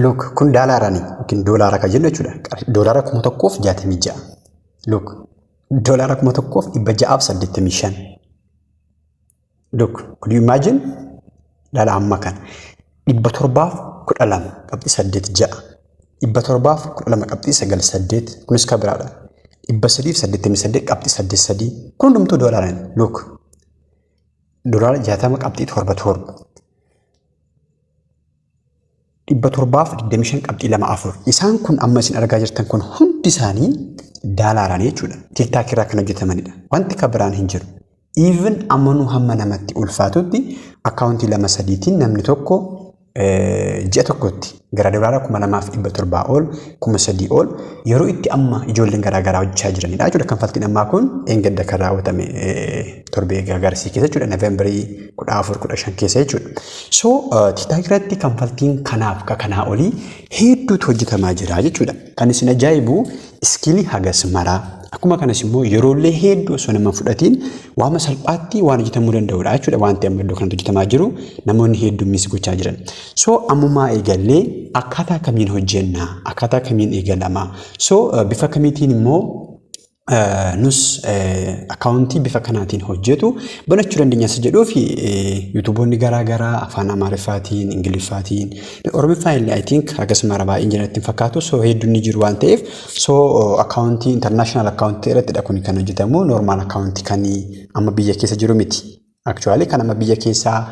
Look, kun daalaarani yookiin doolaara kan jennu jechuudha. Doolaara 1066. Look, doolaara 1685. Look, could you imagine? Dhala amma kana. 712.86. 712.98. Kunis kan biraadha. 388.83. Kun hundumtuu doolaarani. Look. Doolaara 60.77. 725.24. Isaan kun amma isin argaa jirtan kun hundi isaanii daalaaraan jechuudha. TikTok irraa kan hojjetamanidha. Wanti kan biraan hin jiru. Even amanuu hamma namatti ulfaatutti akkaawuntii lama sadiitiin namni tokko ji'a tokkotti gara doolaara 2700 ol, 3000 ol yeroo itti amma ijoolleen garaa garaa hojjechaa jiranidha jechuudha. Kanfaltiin ammaa kun eengadda kan raawwatame, torbee gagarsii keessa jechuudha. Noovembarii 14, 15 keessa jechuudha. So TikTok irratti kanfaltiin kanaaf ka kanaa olii hedduutu hojjetamaa jira jechuudha. Kan isin ajaa'ibu skill hagas maraa, akkuma kanas immoo yeroollee hedduu osoo nama fudhatiin waama salphaatti waan hojjetamuu danda'udha jechuudha. Wanti amma iddoo kanatti hojjetamaa jiru namoonni hedduun miss gochaa jiran. So ammumaa eegallee akkaataa kamiin hojjennaa? Akkaataa kamiin eegalamaa? So bifa kamiitiin immoo nus akkaawuntii bifa kanaatiin hojjetu banachuu dandeenya isa jedhuu fi yuutuuboonni garaa garaa afaan Amaariffaatiin, Ingiliffaatiin, Oromiffaan illee I think akkasuma baay'een jiran hin fakkaatu. So hedduun ni jiru waan ta'eef, so akkaawuntii international akkaawuntii irrattidha kun kan hojjetamu. Normal akkaawuntii kan amma biyya keessa jiru miti. Actually kan amma biyya keessaa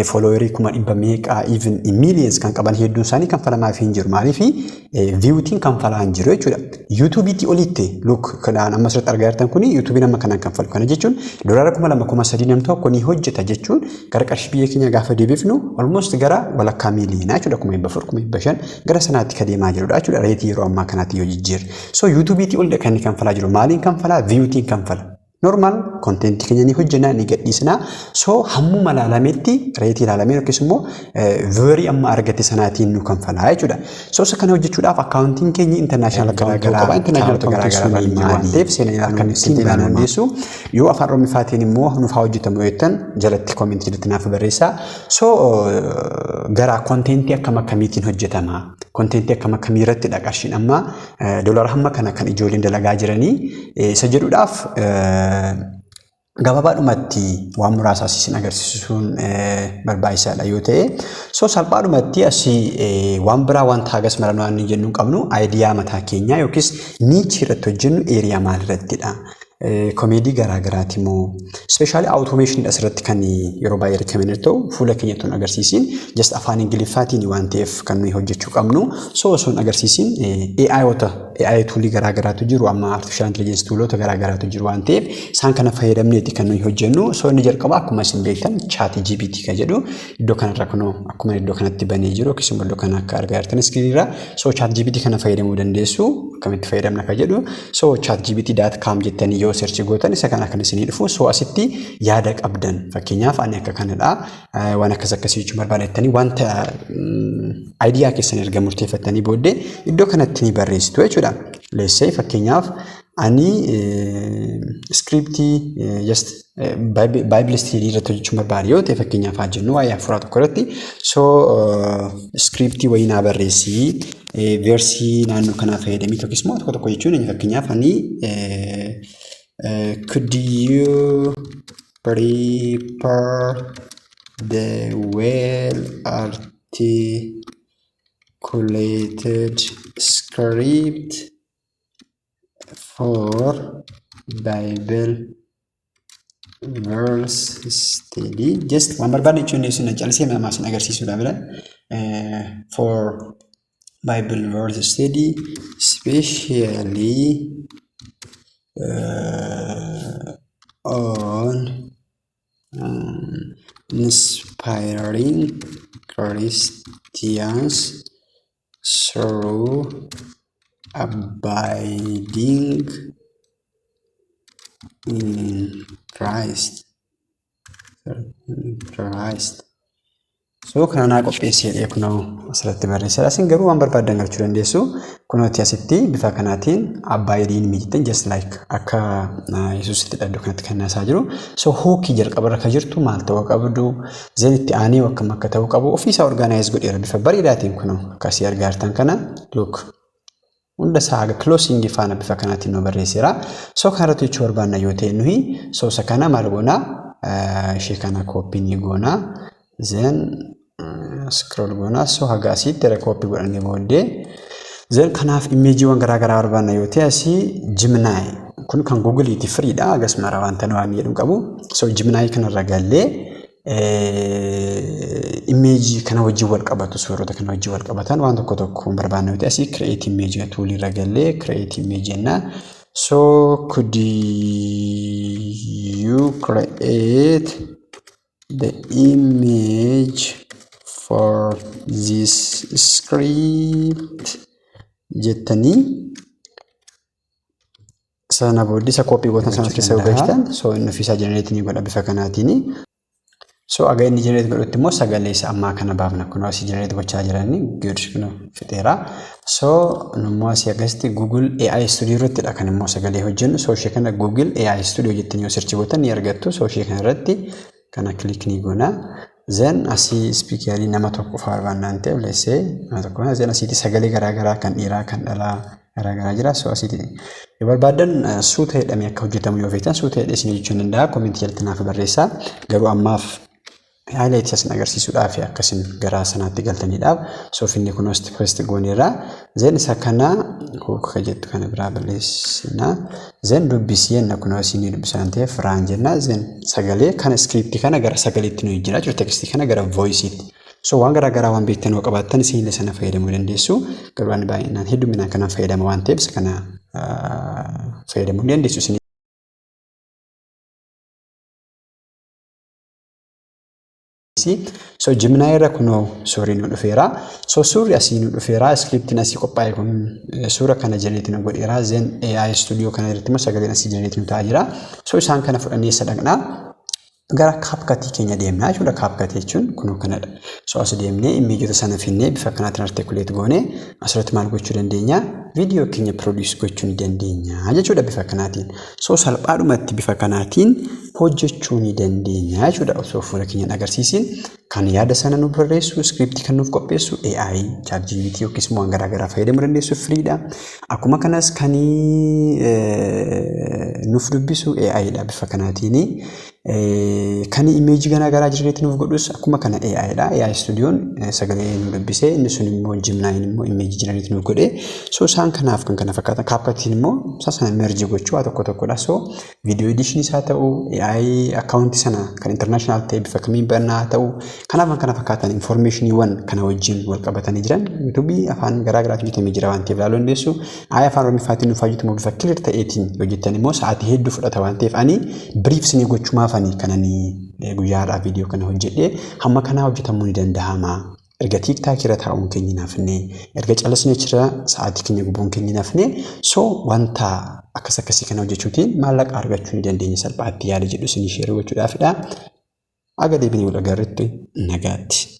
followerii 100,000 meeqaa, even in millions kan qaban hedduun isaanii kanfalamaaf hin jiru. Maaliif? Viewtiin kanfalaa hin jiru jechuudha. YouTubeiitii olitti, look, kanaan amma asirratti argaa jirtan kuni YouTubeiin amma kanaan kanfalu. Kana jechuun doolaara 2000, 3000 namni tokko ni hojjeta jechuun gara qarshii biyya keenya gaafa deebifnu almost gara walakkaa miiliyoonaa jechuudha. 400,000, 500,000 gara sanaatti kan deemaa jirudha jechuudha. Rateii yeroo ammaa kanaatti yoo jijjiirre. So YouTubeiitii olidha kan inni kanfalaa jiru. Maaliin kanfalaa? Viewtiin kanfala. Normal contentii keenya ni hojjenna, ni gadhiisna. So hammuma ilaalametti, rateii ilaalamee yookiis immoo viewerii amma argate sanaatiin nu kanfalaa jechuudha. So isa kana hojjechuudhaaf akkaawuntiin keenya international akkaawuntii qaba. International akkaawuntii sun maali? Ta'eef seenaa akkamittiin banuu dandeessu? Yoo afaan Oromiffaatiin immoo nuuf haa hojjetamu jettan jalatti commentii jalatti naaf barreessaa. So gara contentii akkam akkamiitiin hojjetama? Contentii akkam akkamii irrattidha qarshiin amma doolaara hamma kana kan ijoolleen dalagaa jiranii isa jedhuudhaaf gabaabaadhumatti waan muraasa isin agarsiisuun barbaachisaadha yoo ta'e, so salphaadhumatti asii waan biraa wanta hagas mara waan jennu hin qabnu. Idea mataa keenyaa yookiis niche irratti hojjennu area maal irrattidha? Comedy garaa garaati moo specially automationiidha asirratti kan yeroo baay'ee recommend ta'u? Fuula keenya tun agarsiisin, just afaan Ingiliffaatiin waan ta'eef kan nuyi hojjechuu qabnu. So osoo hin agarsiisin AIoota, AI toolii garaa garaatu jiru amma, artificial intelligence toolota garaa garaatu jiru waan ta'eef isaan kana fayyadamneeti kan nuyi hojjennu. So inni jalqaba akkuma isin beektan ChatGPT kan jedhu iddoo kanarra kunoo akkuma iddoo kanatti banee jiru yookiis immoo iddoo kana akka argaa jirtan screeniirra. So ChatGPT kana fayyadamuu dandeessu. Akkamitti fayyadamna kan jedhu, so chatgpt.com jettanii yoo search gootan isa kana kan isinii dhufu. So asitti yaada qabdan, fakkeenyaaf ani akka kanadha, waan akkas akkasii jechuu barbaada jettanii wanta idea keessan erga murteeffattanii booddee iddoo kanatti ni barreessitu jechuudha. Leessee fakkeenyaaf ani scriptii just Bible study irratti hojjechuu barbaade yoo ta'e, fakkeenyaaf haa jennu waa'ee hafuuraa tokko irratti, so scriptii wayii naa barreessii, verseii naannoo kanaa fayyadamii tokkis immoo tokko tokko jechuun, fakkeenyaaf ani "Could you prepare the well articulated script for Bible verse study?" Just waan barbaadne jechuun isin callisee namaa isin agarsiisuudha bira, "for Bible verse study, especially on inspiring Christians through abiding in Christ, in Christ." So kana naa qopheessee jedhee kunoo asirratti barreesseera. Isin garuu waan barbaaddan galchuu dandeessu. Kunooti asitti bifa kanaatiin abbaa idiin mijettan just like akka Yesuusitti iddoo kanatti kan naasaa jiru. So hookii jalqabarra kan jirtu maal ta'uu qabdu, then itti aanee akkam akka ta'uu qabu ofiisaa organize godheera bifa bareedaatiin kunoo akkasii argaa jirtan kana, look, hunda isaa haga closing faana bifa kanaatiin nu barreesseera. So kanarratti jechuu barbaanna yoo ta'e nuyi, so isa kana maal goonaa? Ishee kana copy ni goonaa, then scroll goonaa. So haga asitti era copy godhannee booddee, then kanaaf imageiiwwan garaa garaa barbaanna yoo ta'e, asii Gemini kun kan Googleiiti, freedha, akkasuma wanta nu waan jedhu qabu. So Gemini kanarra gallee imageii kana wajjin wal qabatu, suurota kana wajjin wal qabatan waan tokko tokko barbaanna yoo ta'e, asii create image tool irra gallee create image jenna. So could you create the image for this script jettanii, sana booddee isa copy gootan sana keessa galchitan. So inni ofiisaa generate ni godha bifa kanaatiin. So aga inni generate godhutti immoo sagalee isa ammaa kana baafna. Kunoo asii generate gochaa jirani, good, kunoo fixeera. So nummoo asii akkasitti Google AI Studio irrattidha kan immoo sagalee hojjennu. So ishee kana Google AI Studio jettanii yoo search gootan ni argattu. So ishee kana irratti kana click ni goona. Then asii speakerii nama tokko qofa barbaannaan ta'e, leessee nama tokko. Then asiitti sagalee garaagaraa kan dhiiraa kan dhalaa garaagaraa jira. So asiitti yoo barbaaddan suuta jedhamee akka hojjetamu yoo feetan, suuta jedhee isin hojjechuu ni danda'a. Commentii jalatti naaf barreessaa. Garuu ammaaf highlight isin agarsiisuudhaaf akkasin gara sanaatti galtaniidhaaf. So finni kun host paste gooneerra. Then isa kana hook jettu kana biraa balleessina. Then dubbisii jenna, kun asii ni dubbisaan ta'eef raan jenna. Then sagalee kana, scriptii kana gara sagaleetti nu jijjiiraa jiru, textii kana gara voiceiitti. So waan garaa garaa waan beektan yoo qabaattan isin sana fayyadamuu dandeessu. Garuu ani baay'inaan hedduminaan kanaan fayyadama waan ta'eef isa kana fayyadamuu ni dandeessu isin. So Gemini irra kunoo suurri nu dhufeera. So suurri asii nu dhufeera. Scriptiin asii qophaa'e kun suura kana generate nu godheera. Then AI Studio kana irratti immoo sagaleen asii generate nu ta'aa jira. So isaan kana fudhannee eessa dhaqnaa? Gara CapCutii keenya deemnaa jechuudha. CapCutii jechuun kunoo kanadha. So as deemnee imageota sana finnee bifa kanaatiin articulate goonee asirratti maal gochuu dandeenya? Viidiyoo keenya produce gochuu ni dandeenya jechuudha bifa kanaatiin. So salphaadhumatti bifa kanaatiin hojjechuu ni dandeenya jechuudha, osoo fuula keenyaan agarsiisin. Kan yaada sana nu barreessu, scriptii kan nuuf qopheessu AI, ChatGPT yookiis immoo waan garaa garaa fayyadamuu dandeessu, freedha. Akkuma kanas kan nuuf dubbisu AI dha bifa kanaatiin. Kan imageii garaa garaa generate nuuf godhus akkuma kana AI dha. AI Studioon sagalee nu dubbisee, inni sun immoo Geminiin immoo imageii generate nuuf godhee. So isaan kanaaf kan kana fakkaatan. CapCutiin immoo isaan sana merge gochuu waa tokko tokkodha. So viidiyoo edition isaa ta'u, AI accountii sana kan international ta'e bifa kamiin bannaa ta'u, kanaaf kan kana fakkaatan informationiiwwan kana wajjin wal qabatanii jiran YouTubeii afaan garaa garaatiin hojjetamee jira waan ta'eef ilaaluu dandeessu. AI afaan Oromiffaatiin nuuf hojjetamu bifa clear ta'eetiin hojjetan immoo sa'aatii hedduu fudhata waan ta'eef, ani brief isinii gochumaafani kan ani guyyaa har'aa viidiyoo kana hojjedhee. Hamma kanaa hojjetamuu ni danda'ama. Erga TikTok irra taa'uun keenya nafne, erga callisnee achirra sa'aatii keenya gubuun keenya nafne, so wanta akkas akkasii kana hojjechuutiin maallaqa argachuu ni dandeenya salphaatti yaada jedhu isinii share gochuudhaafidha. Aga deebinee wal agarrutti nagaatti.